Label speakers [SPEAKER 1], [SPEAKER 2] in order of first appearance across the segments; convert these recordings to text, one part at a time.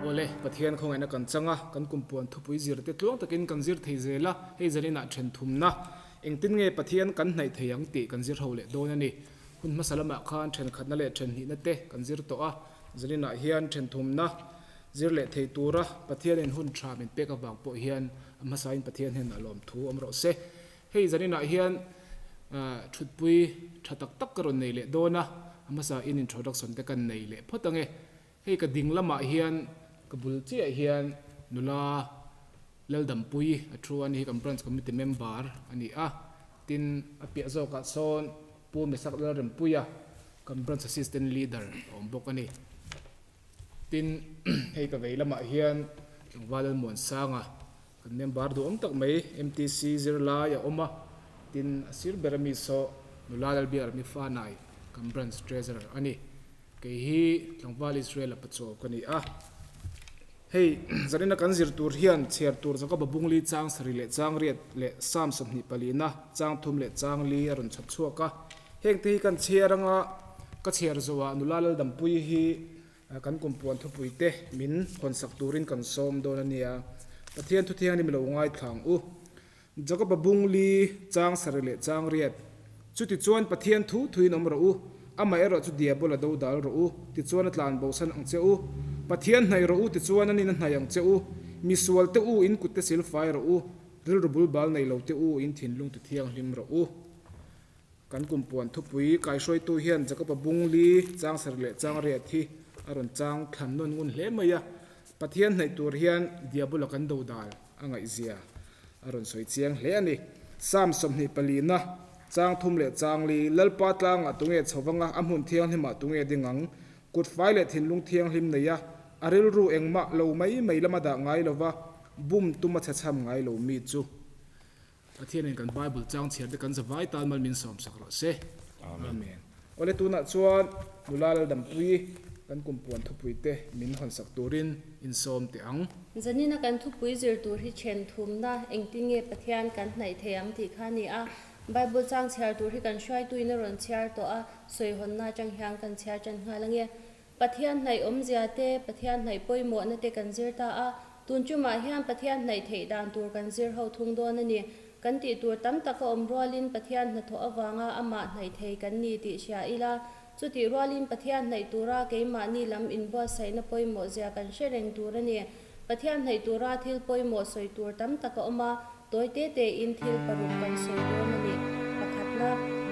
[SPEAKER 1] Awle, Pathian khawngaihna kan chang a, kan kumpuan thupui zir te tluang takin kan zir thei zel a, hei zaninah then thumna engtin nge Pathian kan hnaih thei ang tih kan zir ho leh dawn a ni. Hun hmasa lamah khan thenkhatna leh thenhnihna te kan zir tawh a, zaninah hian then thumna zir leh thei tura Pathianin hun tha min pek avang pawh hian a hmasain Pathian hnenah lawmthu awm rawh se. Hei zaninah hian thutpui tha tak tak ka rawn nei leh dawn a, a hmasa in introduction te kan nei leh phawt ange. Hei ka ding lamah hian ka bul chiah hian nula Laldampui a thu a ni hi kan branch committee member a ni a, tin a piah zawkah sawn Pu Mesak Lalrempuia kan branch assistant leader a awm bawk a ni. Tin hei ka vei lamah hian tlangval Lalmuansanga Kan member duhawm tak mai MTC zirlai a awm a, tin a sir ber ami saw nula Lalbiak Rami Fanai kan branch treasurer a ni. Kei hi tlangval Israel a pachaw ka ni a. Hei zanina kan zir tur hian chhiar tur Jakoba Bungli chang sarih leh chang riat leh Psalm sawmhnih palina chang thum leh chang li a rawn chhawp chhuak a. Hengte hi kan chhiar anga ka chhiar zawhah nula Laldampuii hi Kan kumpuan thupuite min hawnsak turin kan sawm dawn a nia. Pathian thu thianghlim lo ngaithlang u. Jakoba bung li chang sarih leh chang riat. Chutichuan Pathian thu thuin awm rawh u, amah erawh chu diabola do dal rawh u, tichuan a tlan bosan ang che u. Pathian hnaih rawh u, tichuan anin a hnaih ang che u. Misual te u, in kutte silfai rawh u, rilru bulbal nei lo te u, in thinlung ti thianghlim rawh u. Kan kumpuan thupui kaihruaitu hian Jakoba bung li chang sarih leh chang riat hi a rawn chang thlan nawn ngun hle mai a. Pathian hnaih tur hian Diabola kan dodal a ngaihzia a rawn sawi chiang hle a ni. Psalm 24na chang thum leh chang li, Lalpa tlangah tunge chho vanga a hmun thianghlimah tunge ding ang? Kut fai leh thinlung thianghlim nei a, a rilru engmah lo mai mai lama dah ngai lova bum tuma chhechham ngai lo mi chu. Pathianin kan Bible chang chhiar te kan zavai tan mal min sawm sak rawh se. Amen. Awle tunah chuan nula Laldampui kan kumpuan thupui te min hawn sak turin in sawm teh ang.
[SPEAKER 2] Zanina kan thupui zir tur hi then thumna engtin nge Pathian kan hnaih thei ang tih kha a ni a. Bible chang chhiar tur hi kan hruaituin a rawn chhiar tawh a, sawihawnna atang hian kan chhiar tan nghal ange. Pathian hnaih awmzia te, Pathian hnaih pawimawhna te kan zir ta a, tun chumah hian Pathian hnaih theih dan tur kan zir ho thung dawn a ni. Kan tih tur tam tak a awm rualin Pathian hnathawh avanga amah hnaih thei kan ni tih hria ila, chutih rualin Pathian hnaih tura keimahni lam inbuatsaihna pawimawh zia kan hre reng tur a ni. Pathian hnaih tura thil pawimawh sawi tur tam tak a awm a, Tawi te tein thil paruk kan sawi dawn a ni. Pakhatna,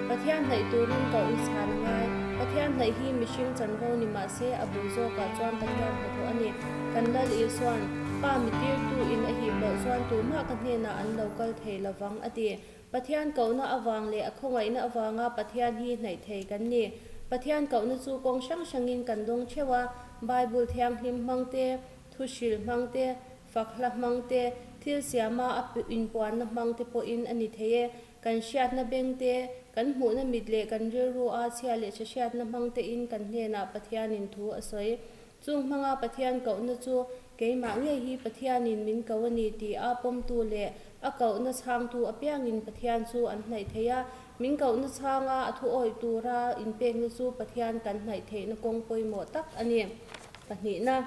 [SPEAKER 2] Pathian hnaih turin ka inchhan a ngai. Pathian hnaih hi mihring chanvo ni mah se a bul zawkah chuan Pathian hnathawh a ni. Kan Lal Isuan, Pa mi tirtu in a hip loh chuan tumah ka hnenah an lo kal thei lovang a ti. Pathian kohna avang leh a khawngaihna avanga Pathian hi hnaih thei kan ni. Pathian kohna chu kawng hrang hrangin kan dawng theuh a, Bible thianghlim hmang te, thuhril hmang te, Fak hla hmang te, thil siama a inpuanna hmang te pawhin a ni thei e. Kan hriatna beng te, kan hmuhna mit leh kan rilru a chhia leh tha hriatna hmang tein kan hnenah Pathianin thu a sawi. Chung hmanga Pathian kohna chu keimah ngei hi Pathianin min ko a ni tih a pawmtu leh a kohna chhangtu apiangin Pathian chu an hnaih thei a. Min kohna chhanga a thu awih tura inpekna chu Pathian kan hnaih theihna kawng pawimawh tak a ni. Pahnihna.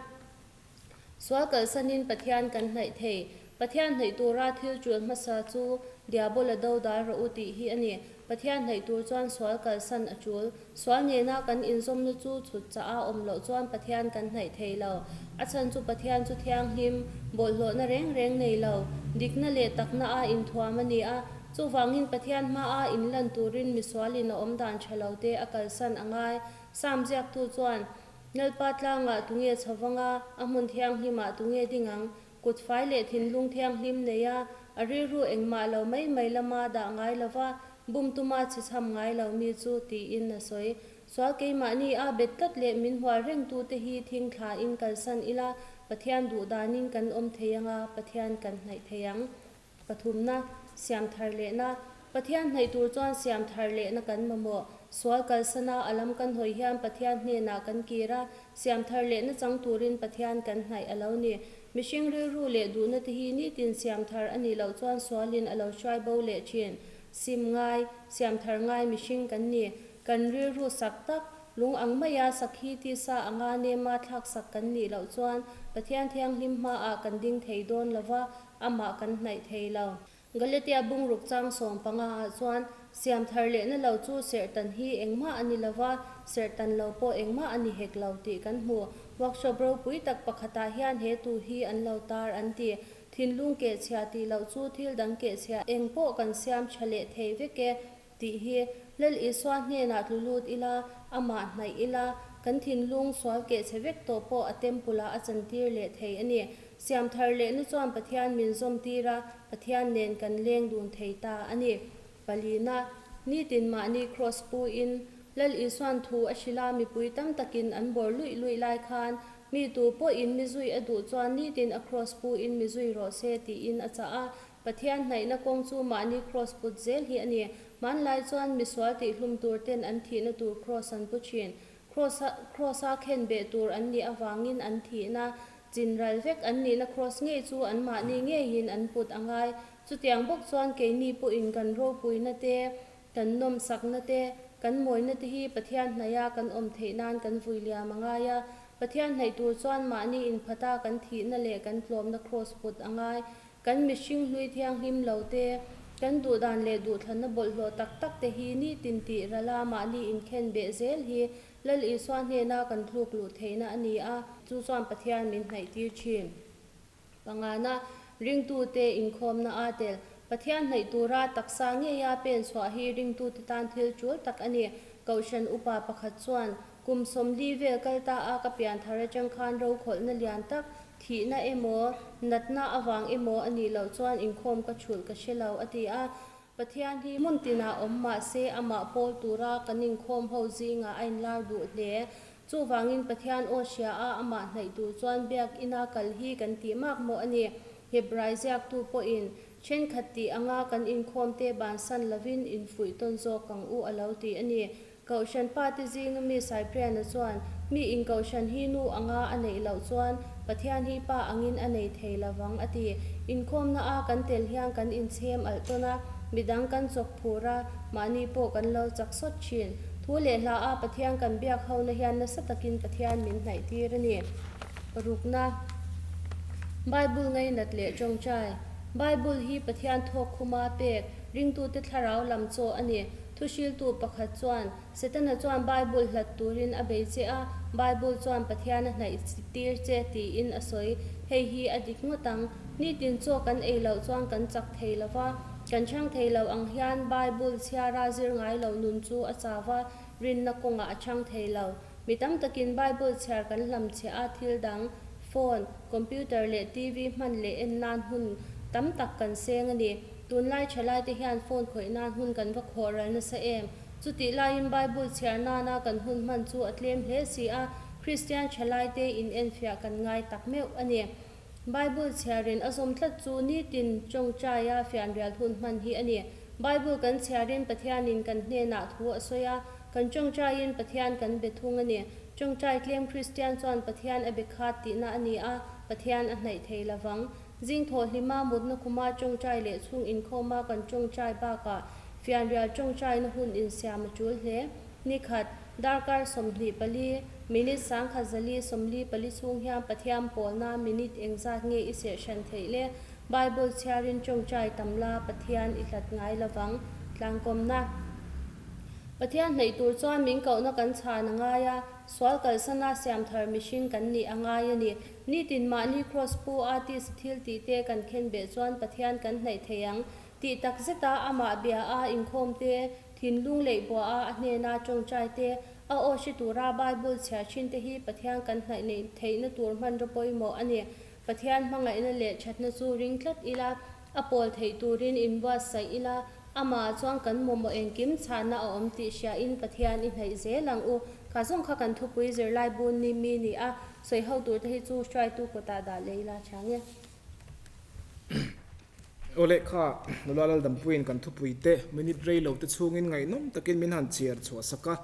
[SPEAKER 2] Sual kalsanin Pathian kan hnaih thei. Pathian hnaih tura thil tul hmasa chu Diabola do dal rawh u tih hi a ni. Pathian hnaih tur chuan sual kalsan a tul. Sual nena kan inzawmna chu chhut chah a awm loh chuan Pathian kan hnaih thei lo. A chhan chu Pathian chu thianghlim, bawlhhlawhna reng reng nei lo, dikna leh takna a inthuam a ni a. Chuvangin Pathian hmaa inlan turin misualin a awmdan tha lo te a kalsan a ngai. Sam ziaktu chuan Lalpa tlangah tunge chho vanga, a hmun thianghlimah tunge ding ang? Kut fai leh thinlung thianghlim nei a, a rilru engmah lo mai mai lama dah ngai lova, bum tuma chhichham ngai lo mi chu, tiin a sawi. Sual keimahni a bet tlat leh min hual rengtute hi thing thlain kalsan ila, Pathian duh danin kan awm thei anga, Pathian kan hnaih thei ang. Pathumna, siam thar lehna. Pathian hnaih tur chuan siam thar lehna kan mamawh. Sual kalsana a lam kan hawi hian Pathian hnenah kan kir a, siam thar lehna chang turin Pathian kan hnaih a lo ni. Mihring rilru leh duhna te hi nitin siam thar a nih loh chuan sualin a lo hruai bo leh thin. Sim ngai, siam thar ngai mihring kan ni. Kan rilru sak tak. Lung ang maia sakhi tisa anga nema thlaksak kan nih loh chuan Pathian thianghlim hmaah kan ding thei dawn lo va, amah kan hnaih thei lo. Galatia bungruk chang 15 ah chuan siam thar lehna lo chu serhtan hi engmah a ni lo va, serhtan lo pawh engmah a ni hek lo tih kan hmu. Workshop ropui tak pakhatah hian he tu hi an lo tar an ti. Thinlung kehchhia tih loh chu thil dang kehchhia eng pawh kan siam tha leh thei vek e tih hi Lal Isua hnenah tlu lut ila, amah hnaih ila, kan thinlung sual kehchhe vek tawh pawh a temple ah a chantir leh thei a ni. Siam thar lehna chuan Pathian min zawm tir a, Pathian nen kan leng dun thei ta a ni. Palina, Nitin mahni kraws pu in Lal Isuan thu a hrilh a, mipui tam takin an bawr luih luih lai khan mi tu pawhin mi zui a duh chuan nitin a kraws pu in mi zui rawh se tiin a chah a. Pathian hnaihna kawng chu mahni kraws put zel hi a ni. Hmanlai chuan misual tihhlum tur ten an thihna tur kraws an pu thin. Kraws a kraws a khen beh tur an nih avangin an thihna chin ral vek an nihna kraws ngei chu anmahni ngeiin an put a ngai. Chutiang bawk chuan keini pawhin kan ropuina te, kan nawmsakna te, kan mawina te hi Pathian hnaia kan awm theih nan kan vui liam a ngai a. Pathian hnaih tur chuan mahni inphata kan thihna leh kan tlawmna kraws put a ngai. Kan mihring hlui thianghlim lo te, kan duhdan leh duhthlanna bawlhhlawh tak tak te hi nitin tih rala mahni inkhen beh zel hi Lal Isua hnena kan tluk luh theihna a ni a, chu chuan Pathian min hnaih tir thin. Pangana, ringtute inkhawmna a tel. Pathian hnaih tura taksa ngeia pen chhuah hi ringtute tan thil tul tak a ni. Kohhran upa pakhat chuan, Kum 40 vel kal ta a ka pian thar atang khan rokhawlhna lian tak, thihna emaw, natna avang emaw a nih loh chuan inkhawm ka chhulh ka hre lo, a ti a. Pathian hi hmun tinah awm mah se amah pawl tura kan inkhawm ho zingah a inlar duh hle. Chuvangin Pathian aw hria a amah hnaih tur chuan biakina kal hi kan tih mak mawh a ni. Hebrai ziaktu pawhin thenkhat tih anga kan inkhawm te bansan lovin infuih tawn zawk ang u a lo ti a ni. Kohhran pa te zinga mi Cyprian-a chuan, Mi in kohhran hi nu anga a neih loh chuan Pathian hi pa angin a nei thei lovang, a ti. Inkhawmna a kan tel hian kan inchhem alh tawn a, midang kan chawk phur a, mahni pawh kan lo chak sawt thin. Thu leh hla a Pathian kan biak hona hian nasa takin Pathian min hnaih tir a ni. Parukna, Bible ngainat leh tawngtai. Bible hi Pathian thawk khuma pek, ringtute thlarau lam chaw a ni. Thuhriltu pakhat chuan, Setana chuan Bible hlat turin a bei che a, Bible chuan Pathian a hnaih tir che tiin a sawi. Hei hi a dik ngawt ang. Nitin chaw kan ei loh chuan kan chak thei lo va, kan chhang thei lo ang hian Bible chhiara zir ngai lo nun chu a chau va, rinna kawngah a chhang thei lo. Mi tam takin Bible chhiar kan hlamchhiah a, thil dang, phone, computer leh TV hman leh en nan hun tam tak kan seng a ni. Tunlai thalaite hian phone khawih nan hun kan va khawh ral nasa em? Chutih laiin Bible chhiar nana kan hun hman chu a tlem hle si a, Kristian thalaite inenfiah kan ngai tak meuh a ni. Bible chhiarin a zawm tlat chu nitin tawngtaia fianrial hun hman hi a ni. Bible kan chhiarin Pathianin kan hnenah thu a sawi a, kan tawngtaiin Pathian kan be thung a ni. Tawngtai tlem Kristian chuan Pathian a be khat tihna a ni a, Pathian a hnaih thei lovang. Zing thawh hlima mutna khuma tawngtai leh chhung inkhawma kan tawngtai bakah fianrial tawngtaina hun insiam a tul hle. Nikhat, darkar 24, minute 1044 chhung hian Pathian pawlna minute engzat nge i serhhran theih le? Bible chhiarin tawngtai tam la Pathian i hlat ngai lovang. Tlangkawmna. Pathian hnaih tur chuan min kohna kan chhan a ngai a, sual kalsana siam thar mihring kan nih a ngai a ni. Nitin mahni kraws pu a tisa thil tih te kan khen beh chuan Pathian kan hnaih thei ang. Tih tak zeta amah bia a inkhawm te, thinlung leih buah a a hnena tawngtai te, a aw hre tura Bible chhiar thin te hi Pathian kan hnaih neih theihna tur hmanraw pawimawh a ni. Pathian hmangaihna leh thatna chu ring tlat ila, a pawl theih turin inbuatsaih ila, amah chuan kan mawmawh engkim chhahna a awm tih hriain Pathian i hnaih zel ang u. Kha zawng kha kan thupui zirlai bun ni mi ni a, sawi ho turte hi chu hruaitu kutah dah leh ila tha nge.
[SPEAKER 1] Aw lehkha, nula Laldampuiin kan thupuite minute rei lo te chhungin ngaihnawm takin min han chhiar chhuah sak a,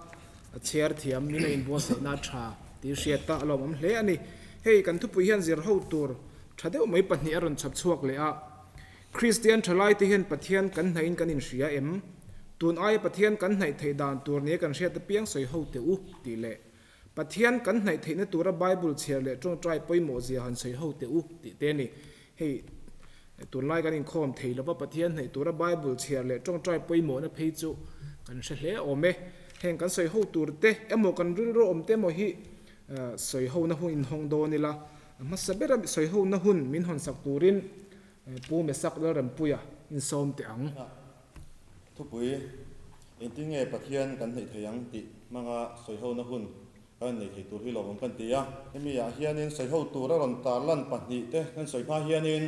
[SPEAKER 1] a chhiar thiam min a inbuatsaihna a tha tih hriat a, a lawmawm hle a ni. Hei kan thupui hian zir ho tur tha deuh mai pahnih a rawn chhap chhuak leh a, Kristian thalaite hian Pathian kan hnaihin kan inhria em? Tun aia Pathian kan hnaih theih dan tur nia kan hriat apiang sawi ho teh u, tih leh Pathian kan hnaih theihna tura Bible chhiar leh tawngtai pawimawh zia han sawi ho teh u, tih te a ni. Hei, tunlai kan inkhawm thei lova Pathian hnaih tura Bible chhiar leh tawngtai pawimawhna phei chu kan hre hle awm e. Heng kan sawi ho tur te emaw kan rilru awm te emaw hi sawi hona hun inhawng dawn ila, hmasa bera sawi hona hun min hawnsak turin Pu Mesak Lalrempuia insawm teh ang.
[SPEAKER 3] Thupui, Engtin nge Pathian kan hneih thei ang tih hmanga sawihona hun kan nei thei tur hi lawmawm kan ti a. Hemi ah hianin sawiho tur a rawn tarlan pahnihte kan sawi hma hianin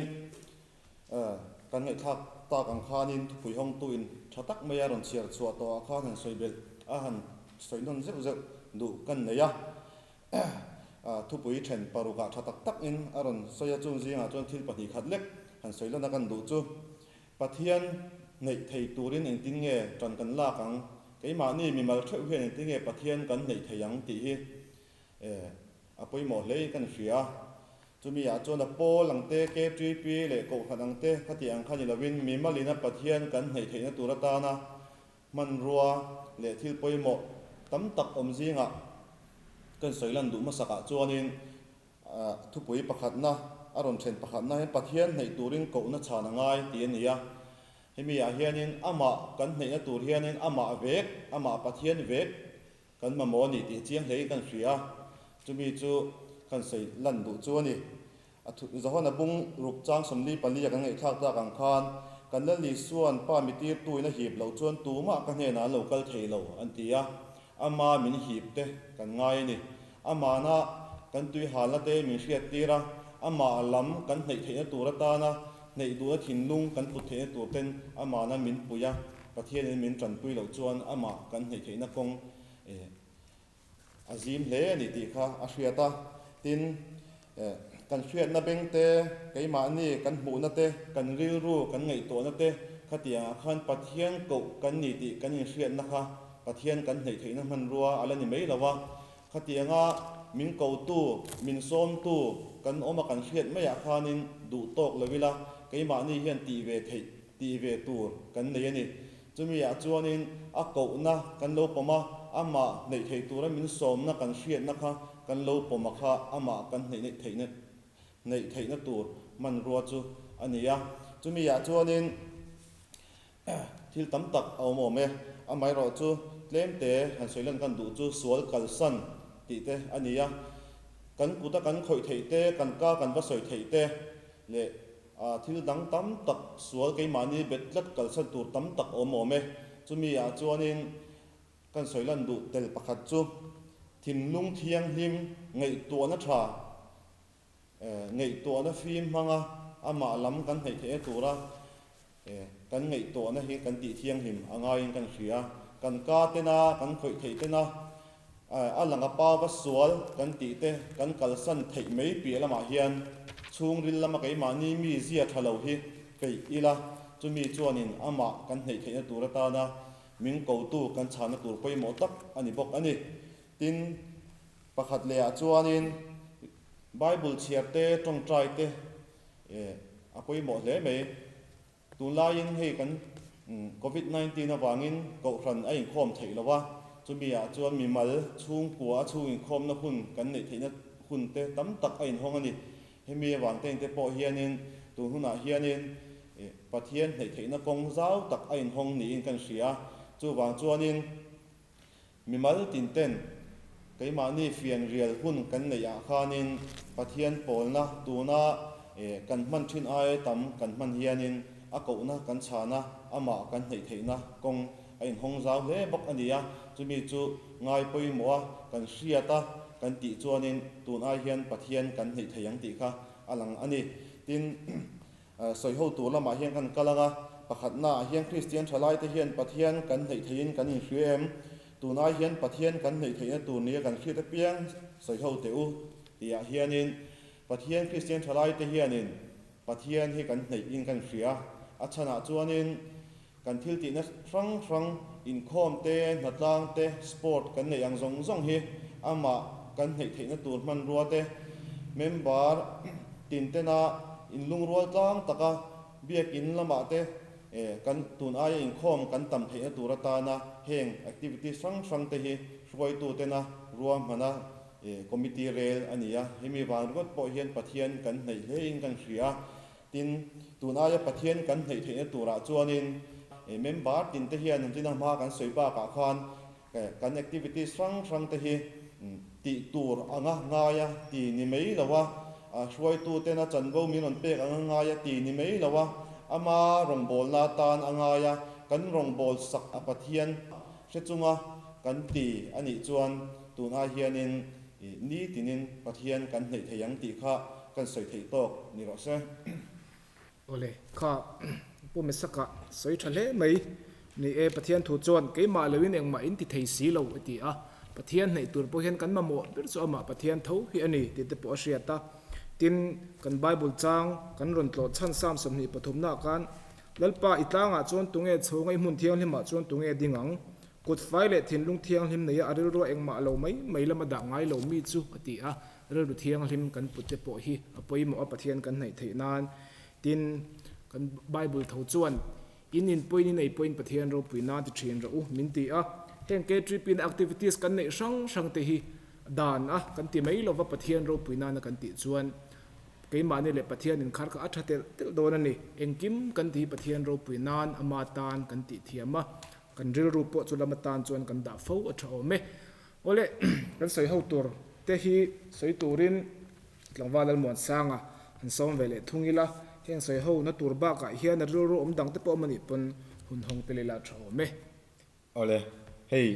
[SPEAKER 3] kan ngaihthlak tak ang khanin thupui hawngtu in tha tak mai a rawn chhiar chhuah tawh ah khan han sawi belh a han sawi nawn zeuh zeuh duh kan nei a. Thupui then parukah tha tak takin a rawn sawi a, chung zingah chuan thil pahnih khat lek han sawi lan a kan duh chu. Pathian hneih thei turin engtin nge ṭan kan lak ang? Keimahni mimal theuh hian engtin nge Pathian kan hneih thei ang tih hi a pawimawh hle kan hria. Chumi ah chuan a pawl ang te, KTP leh Kohhran ang te khati ang kha ni lovin mimalina Pathian kan hneih theihna tur atana hmanrua leh thil pawimawh tam tak awm zingah kan sawi lan duh hmasakah chuanin Thupui pakhatna a rawn then pakhatna hian Pathian hneih turin kohna chhan a ngai tih a ni a. Hemi ah hianin amah kan hneihna tur hianin amah vek, amah Pathian vek kan mamawh a ni tih chiang hlein kan hria a, chumi chu kan sawi lan duh chu a ni. A thu Johana bung ruk chang 44 a kan ngaihthlak tak ang khan kan Lal Isua'n Pa mi tirtuin a hip loh chuan tumah ka hnenah an lo kal thei lo an ti a, ama min hip te kan ngai a ni. Amahna kan tuihalna te min hriattir a, amah lam kan hneih theihna tur atana hneih duhna thinlung kan put theihna tur ten amahna min pui a, Pathianin min tanpui loh chuan amah kan hneih theihna kawng a zim hle a ni tih kha a hriat a. Tin, kan hriatna beng te, keimahni kan hmuhna te, kan rilru kan ngaihtuahna te khatiangah khan Pathian koh kan ni tih kan inhriatna kha Pathian kan hneih theihna hmanrua a la ni mai lo a. Khatianga min kotu, min sawmtu kan awm a kan hriat maiah khanin duh tawk lo ila, keimahni hian tih ve theih, tih ve tur kan nei a ni. Chumi-ah chuanin a kohna kan lo pawm a, amah hneih thei tura min sawmna kan hriatna kha kan lo pawm a kha amah kan hneih theihna hneih theihna tur hmanrua chu a ni a. Chumi-ah chuanin Thil tam tak a awm awm e. Amaherawh chu tlemte han sawi lan kan duh chu sual kalsan tih te a ni a. Kan kuta kan khawih theih te, kan ka kan va sawi theih te leh thil dang tam tak sual keimahni bet tlat kalsan tur tam tak a awm awm e. Chumi ah chuanin kan sawi lan duh tel pakhat chu thinlung thianghlim ngaihtuahna tha Ngaihtuahna fim hmanga amah lam kan hnaih theihna tura kan ngaihtuahna hi kan tih thianghlim a ngaiin kan hria. Kan ka tena, kan khawih theih tena, a lang a pa va sual kan tih te kan kalsan theih mai piah lamah hian chhungril lama keimahni mi zia tha lo hi peih ila, chumi chuanin amah kan hnaih theihna tur atana min kotu kan chhana tur pawimawh tak a ni bawk a ni. Tin, Pakhat lehah chuanin Bible chhiar te, tawngtai te a pawimawh hle mai. Tunlaiin hei kan Covid 19 avangin kohhran a inkhawm theih lo a, chumi ah chuan mimal chhungkua a chhung inkhawmna hun kan neih theihna hun te tam tak a inhawng a ni. Hemi avang te inte pawh hianin tun hunah hianin Pathian hneih theihna kawng zau tak a inhawng niin kan hria. Chuvang chuanin Mimal tinten keimahni fianrial hun kan neih ah khanin Pathian pawlna tuna kan hman thin aia tam kan hman hianin a kohna kan chhana amah kan hneih theihna kawng a inhawng zau hle bawk a ni a, chumi chu ngai pawimawh a kan hriat a kan tih chuanin tun ai hian Pathian kan hneih thei ang tih kha a lang a ni. Tin. Sawiho tur lamah hian kan kal ang a, pakhatnaah hian Kristian thalaite hian Pathian kan hneih theihin kan inhria em? Tunai hian Pathian kan hneih theihna tur nia kan hriat apiang sawiho teh u tihah hianin Pathian Kristian thalaite hianin Pathian hi kan hneih in kan hria. A chhanah chuanin kan thil tihna hrang hrang inkhawm te, hnatlang te, sport kan neih ang zawng zawng hi amah kan hneih theihna tur hmanrua te, member tin tena inlungrual tlang taka biakin lamah te Kan tun aia inkhawm kan tam theihna tur atana heng activities hrang hrang te hi hruaitutena ruahmana committee rel a ni a. Hemi vang ringawt pawh hian Pathian kan hnaih hlein kan hria a. Tin, tun aia Pathian kan hnaih theihna turah chuanin member tinte hian tina hma kan sawi bakah khan kan activities hrang hrang te hi tih tur anga ngaia ti ni mai lo a, hruaitutena chanvo min rawn pek anga ngaia ti ni mai lo a, ama rawngbawlna atan a ngai a, kan rawngbâwl sak a Pathian hre chunga kan ti a nih chuan tun ai hianin ni tinin Pathian kan hneih thei ang tih kha kan sawi theih tawk ni rawh se.
[SPEAKER 1] Awle, kha Pu Mesaka sawi tha hle mai. Ni e, Pathian thu chuan keimah loin engmah in ti thei si lo a ti a. Pathian hnaih tur pawh hian kan mamawh ber chu amah Pathian tho hi a ni tih te pawh a hriat a. Tin, kan Bible chang kan rawn tlawh chhan Psalm 23 naah khan, Lalpa, i tlangah chuan tunge chhunga i hmun thianghlimah chuan tunge ding ang? Kut fai leh thinlung thianghlim neia a rilrua engmah lo mai mai lama dah ngai lo mi chu a ti a. Rilru thianghlim kan put te pawh hi a pawimawh a Pathian kan hnaih theih nan. Tin, kan Bible tho chuan, In in pawhin in ei pawhin Pathian ropui nan ti thin rawh u, min ti a. Heng KTP-na activities kan neih hrang hrang te hi dan a kan ti mai lova Pathian ropui nana kan tih chuan keimahni leh Pathian inkhar kha a tha telh telh dawn a ni. Engkim kan ti hi Pathian ropui nan ama tan kan tih thiam a, kan rilru pawh chu lama tan chuan kan dah fo a tha awm e. Awle, kan sawi ho tur te hi sawi turin tlangval Lalmuansanga han sawm ve leh thung ila, heng sawi ho na tur bakah hian a rilru awm dang te pawh awm a nih pawn hun hawng tel ila tha awm e.
[SPEAKER 4] Awle, hei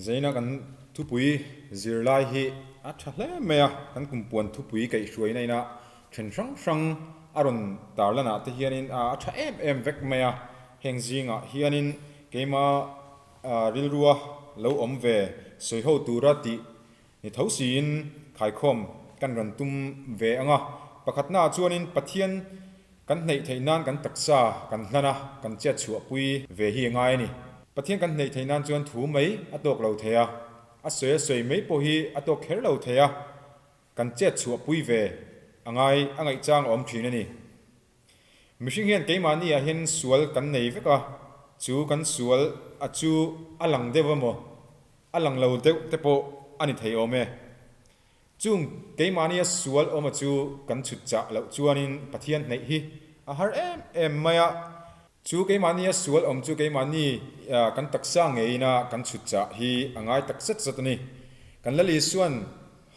[SPEAKER 4] Zaina kan thupui zirlai hi a tha hle mai a, kan kumpuan thupui kaihhruaina ina then hrang hrang a rawn tarlanah te hianin a tha em em vek mai a, heng zingah hianin keima Rilrua lo awm ve sawi ho tura tih ni tho siin khaikhawm kan rawn tum ve ang a. Pakhatnaah chuanin Pathian kan hneih theih nan kan taksa kan hlan a, kan chet chhuahpui ve hi a ngai a ni. Pathian kan hneih theih nan chuan thu mai a tawk lo thei a, a sawi a sawi mai pawh hi a tawk kher lo thei a, kan chet chhuahpui ve a ngai a ngaihchang a awm thin a ni. Mihring hian keimahni ah hian sual kan nei vek a, chu kan sual a chu a lang deuh emaw, a lang lo deuh te pawh a ni thei awm e. Chung keimahni a sual awm a chu kan chhut chah loh chuanin Pathian hnaih hi a har em em mai a, chu keimahni a sual awm chu keimahni kan taksa ngeiin a kan chhut chah hi a ngai tak zet zet a ni. Kan Lal Isuan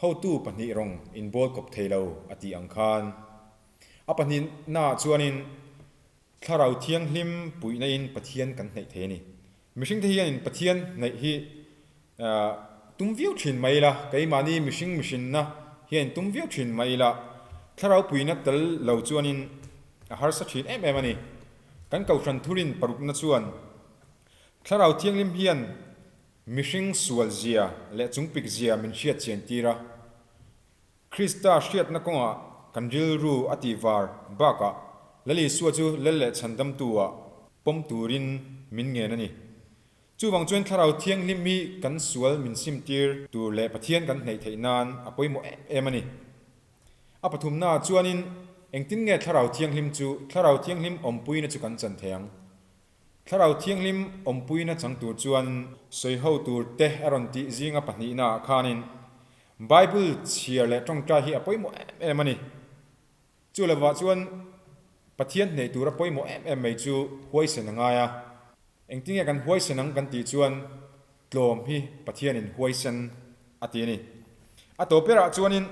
[SPEAKER 4] hotu pahnih rawng inbawl kawp thei lo a tih ang khan. A pahnihnaah chuanin Thlarau Thianghlim puihnain Pathian kan hnaih thei a ni. Mihringte hianin Pathian hnaih hi tum viau thin mai ila, keimahni mihring mihrinna hian tum viau thin mai ila, Thlarau puihna tel lo chuanin a harsa thin em em a ni. Kan Kohhran thurin parukna chuan Thlarau Thianghlim hian mihring sual zia leh chungpik zia min hriat chian tir a. Krista hriatna kawngah kan rilru a tih var bakah Lal Isua chu lel leh chhandamtu-ah pawm turin min ngen a ni. Chuvang chuan Thlarau Thianghlim hi kan sual min simtir tur leh Pathian kan hnaih theih nan a pawimawh em em a ni. A pathumnaah chuanin engtin nge Thlarau Thianghlim chu Thlarau Thianghlim awmpuina chu kan chan thei ang? Thlarau Thianghlim awmpuina chang tur chuan sawiho tur te a rawn tih zinga pahnihnaah khanin Bible chhiar leh tawngtai hi a pawimawh em em a ni. Chu lovah chuan Pathian hneih tura pawimawh em em mai chu huaisen a ngai a. Engtinge kan huaisen ang kan tih chuan tlawm hi Pathianin huaisen a ti a ni. A tawp berah chuanin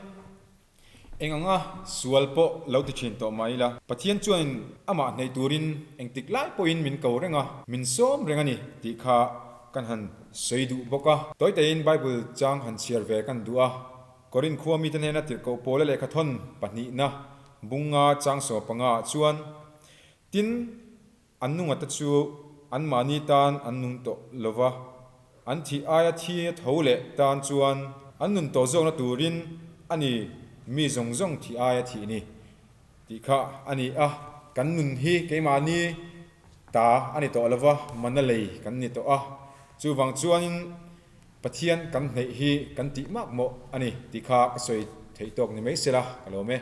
[SPEAKER 4] eng anga sual pawh lo ti thin tawh mah ila Pathian chuanin amah hneih turin engtik lai pawhin min ko reng a, min sawm reng a ni tih kha kan han sawi duh bawk a. Tawitein Bible chang han chhiar ve kan duh a, Korinth khua mite hnena tirhkoh Paula lehkhathawn pahnihna bunga chang saw panga ah chuan, Tin, an nungate chu anmahni tan an nung tawh lo va, an thih aia thi tho leh tan chuan an nun tawh zawkna turin a ni mi zawng zawng thih aia thih ni. Tih kha a ni a, kan nun hi keimahni ta a ni tawh lova, mana lei kan ni tawh a, chuvang chuanin Pathian kan hneih hi kan tih mak mawh a ni tih kha ka sawi theih tawk ni mai sela ka lawm e.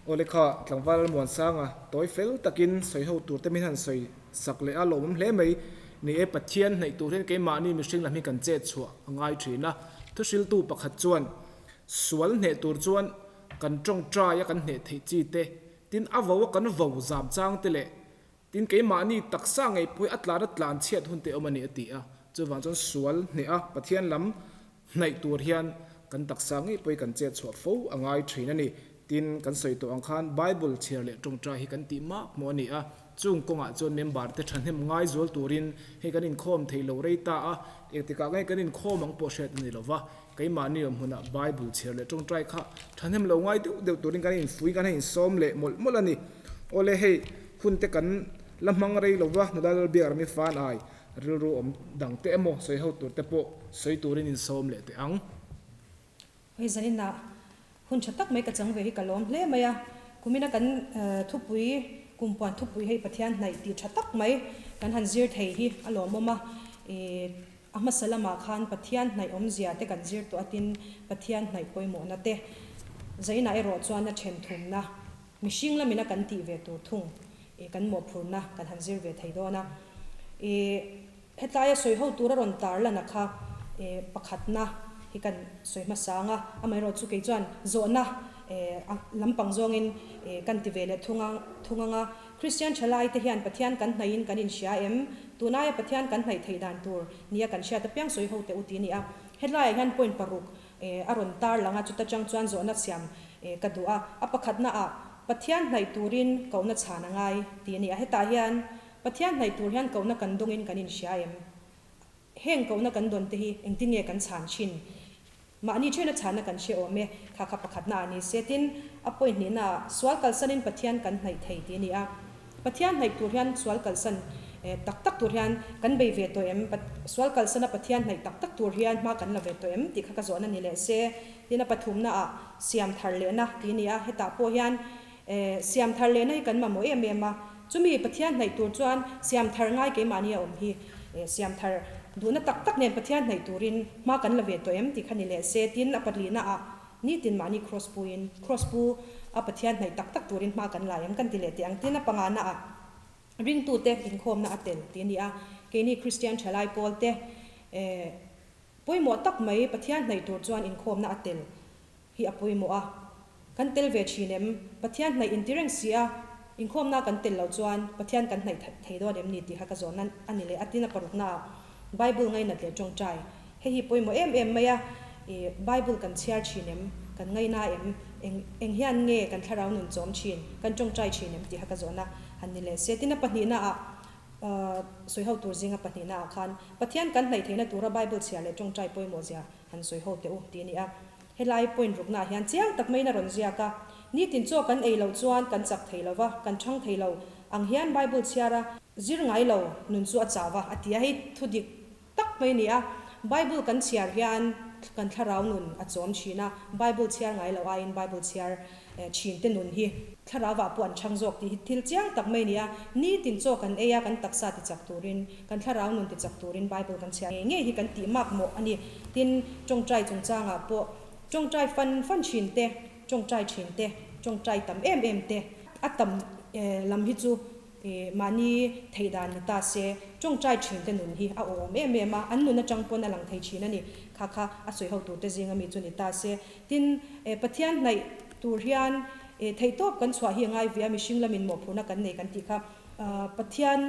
[SPEAKER 1] Aw lekha tlangval Muansanga tawi fel takin sawi ho tur te min han sawi sak leh a lawmawm hle mai. Ni e, Pathian hnaih tur hian keimahni mihring lam hi kan chet chhuah a ngai thin a. Thuhriltu pakhat chuan sual hneh tur chuan kan tawngtai a kan hneh theih chi te, tin a vo a kan vo zam chang te leh Tin, keimahni taksa ngei pawh hi a tlan a tlan chhiat hun te awm a ni a ti a. Chuvang chuan sual hneh a Pathian lam hnaih tur hian kan taksa ngei pawh hi kan chet chhuah fo a ngai thin a ni. Tin, kan sawi tawh ang khan Bible chhiar leh tawngtai hi kan tih mak hmuh a ni a. Chung kawngah chuan member te thahnem ngai zual turin hei kan inkhawm thei lo rei ta a, engtikah nge kan inkhawm ang pawh hriat a ni lo va. Keimahni awm hmunah Bible chhiar leh tawngtai kha thahnem lo ngai deuh deuh turin kan infuih kan insawm leh mawlh mawlh a ni. Awle hei hun te kan la hmang rei lo va, nula Lalbiak rami fan ai rilru awm dang te emaw sawi ho tur te pawh sawi turin insawm leh teh ang.
[SPEAKER 5] Hei zaninah hun tha tak mai ka chang ve hi ka lawm hle mai a, kumina kan thupui kumpuan thupui hei Pathian hnaih tih tha tak mai kan han zir thei hi a lawmawm a, ih a hmasa lamah khan Pathian hnaih awmzia te kan zir tawh a tin Pathian hnaih pawimawhna te zainah erawh chuan a then thumna Mihring lamin a kan tih ve tur thung i kan mawhphurna kan han zir ve thei dawn a. I hetlaia sawi ho tur a rawn tar lan a kha i pakhatna hi kan sawi hmasa ang a, amaherawh chu kei chuan zawhna lampang zawngin i kan ti ve leh thung ang thung ang a. Kristian thalai te hian Pathian kan hnaihin kan inhria em? Tunaia Pathian kan hnaih theih dan tur nia kan hriat apiang sawi ho teh u ti a ni a. Hetlaiah hian point paruk A rawn tar lang a, chuta chang chuan zawhna siam ka duh a. A pakhatna ah, Pathian hnaih turin kohna chhan a ngai tih a ni a. Hetah hian Pathian hnaih tur hian kohna kan dawngin kan inhria em? Heng kohna kan dawn te hi engtin nge kan chhan thin? Mahni theuhna chhanna kan hre awm e, kha kha pakhatna ah ni se. Tin, a point hnihna ah, sual kalsanin Pathian kan hnaih thei tih a ni a. Pathian hnaih tur hian sual kalsan tak tak tur hian kan bei ve tawh em? Sual kalsana Pathian hnaih tak tak tur hian hma kan la ve tawh em? tih kha ka zawhna ni leh se. Tin a pathumna ah siam thar lehna tih a ni a, hetah pawh hian siam thar lehna hi kan mamawh em em a. Chumi Pathian hnaih tur chuan siam thar ngai keimahni a awm hi. Siam thar duhna tak tak nen Pathian hnaih turin hma kan la ve tawh em? tih kha ni leh se. Tin a patlihna ah Nitin mahni Kross puin, Kross pu a Pathian hnaih tak tak turin hma kan lai ang kan ti leh teh ang. Tin a pangana ah ringtute inkhawmna a tel tih a ni a. Keini Kristian thalai pawlte eh pawimawh tak mai Pathian hnaih tur chuan inkhawmna a tel hi a pawimawh a. Kan tel ve thin em? Pathian hnaih inti reng si a, inkhawmna kan tel loh chuan Pathian kan hnaih thei dawn em ni tih kha ka zawhna a ni leh a. Tin a parukna ah Bible ngainat leh tawngtai Hei hi pawimawh em em mai a, i Bible kan chhiar thin em? Kan ngaina em? Eng eng hian nge kan thlarau nun chawm thin? Kan tawngtai thin em? Tih kha ka zawhna han ni leh se. Tin a pahnihna ah sawi ho tur zinga pahnihna ah khan Pathian kan hnaih theihna tura Bible chhiar leh tawngtai pawimawh zia han sawi ho teh u tih a ni a. Helai point rukna ah hian chiang tak maiin a rawn ziak a, Nitin chaw kan ei loh chuan kan chak thei lo va, kan chhang thei lo ang hian Bible chhiar a zir ngai lo nun chu a chau va a ti a. Hei thudik Tak mai nia, Bible kan chhiar hian kan thlarau nun a chawm thin a, Bible chhiar ngai lo aiin Bible chhiar thin te nun hi thlarau ah pawh an chhang zawk tih hi thil chiang tak mai nia, nitin chaw kan ei a, kan taksa ti chak turin, kan thlarau nun ti chak turin Bible kan chhiar ngei ngei hi kan tih mak mawh a ni. Tin, tawngtai chungchangah pawh tawngtai fan fan thin te, tawngtai thin te, tawngtai tam em em te, a tam lam hi chu Mahni theih dan ni ta se, tawngtai thin te nun hi a awm em em a, an nun atang pawn a lang thei thin a ni. Kha kha a sawi ho tur te zinga mi chu ni ta se. Tin, Pathian hnaih tur hian theihtawp kan chhuah hi a ngai ve a, mihring lamin mawhphurhna kan nei kan tih kha. Pathian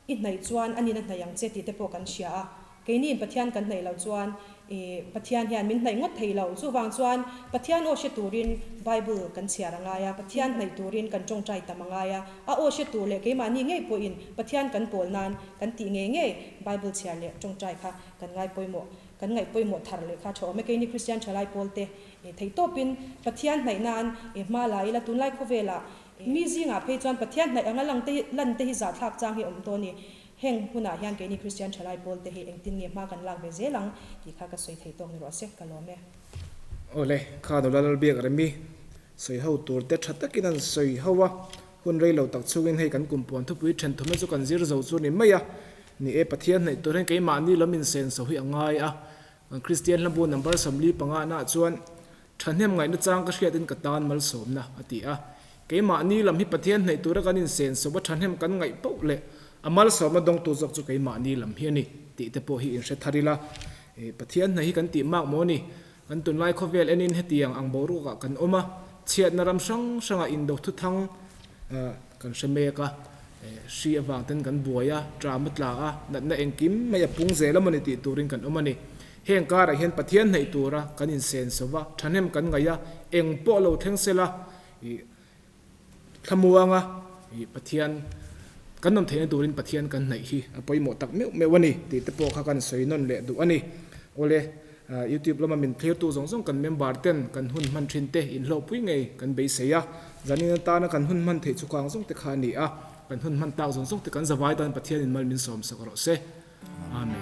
[SPEAKER 5] i hnaih chuan a nina hnaih ang che tih te pawh kan hria a. Keiniin Pathian kan hnaih loh chuan i Pathian hian min hnaih ngawt thei lo. Chuvang chuan Pathian aw hre turin Bible kan chhiar a ngai a, Pathian hnaih turin kan tawngtai tam a ngai a. A aw hre tur leh keimahni ngei pawhin Pathian kan pawl nan kan tih ngei ngei Bible chhiar leh tawngtai kha kan ngai pawimawh, kan ngaih pawimawh thar leh kha tha awm e. Keini Kristian thalai pawlte theihtawpin Pathian hnaih nan i hma la ila tunlai khawvelah mi zingah phei chuan Pathian hnaih anga lang te hi lan te hi zahthlak chang hi a awm tawh a ni. Heng hunah hian keini Kristian thalai pawl te hi engtin nge hma kan lak ve zel ang tih kha ka sawi thei tawk ni rawh se, ka lawm e.
[SPEAKER 1] Awle, kha nula Lalbiak Remi sawi ho tur te tha takin an sawi ho a, hun rei lo tak chungin hei kan kum puan thupui then thawmna chu kan zir zo chu ni mai a, ni e Pathian hnaih tur hian keimahni lam insenso hi a ngai a, kan Kristian hlabu number 45 na ah chuan Thahnem ngaihna chang ka hriatin ka tan malsawmna, a ti a. Keimahni lam hi Pathian hnaih tura kan insenso a thahnem kan ngaih poh leh a malsawmna dawngtu zawk chu keimahni lam hi a ni tih te pawh hi inhre thar ila. Pathian hnaih hi kan tih mak maw ni? Kan tunlai khawvel enin hetiang ang boruakah kan awm a, chhiatna ram hrang hrangah indo thuthang kan hre mek a, hri avang ten kan buai a, tram a tla a, natna engkim mai a pung zel a mawni tih turin kan awm a ni. Heng karah hian Pathian hnaih tura kan insenso va, thahnem kan ngaih a, eng pawh lo thleng sela i thlamuanga i Pathian kan awm theihna turin Pathian kan hnaih hi a pawimawh tak meuh meuh a ni tih te pawh kha kan sawi nawn leh duh a ni. Awle, YouTube lama min thlirtu zawng zawng kan member ten kan hun hman thin te inhlawhpui ngei kan beisei a, zanin atana kan hun hman theih chukang zawng te kha a ni a, kan hun hman tak zawng zawng te kan zavai tan Pathianin mal min sawmsak rawh se. Amen.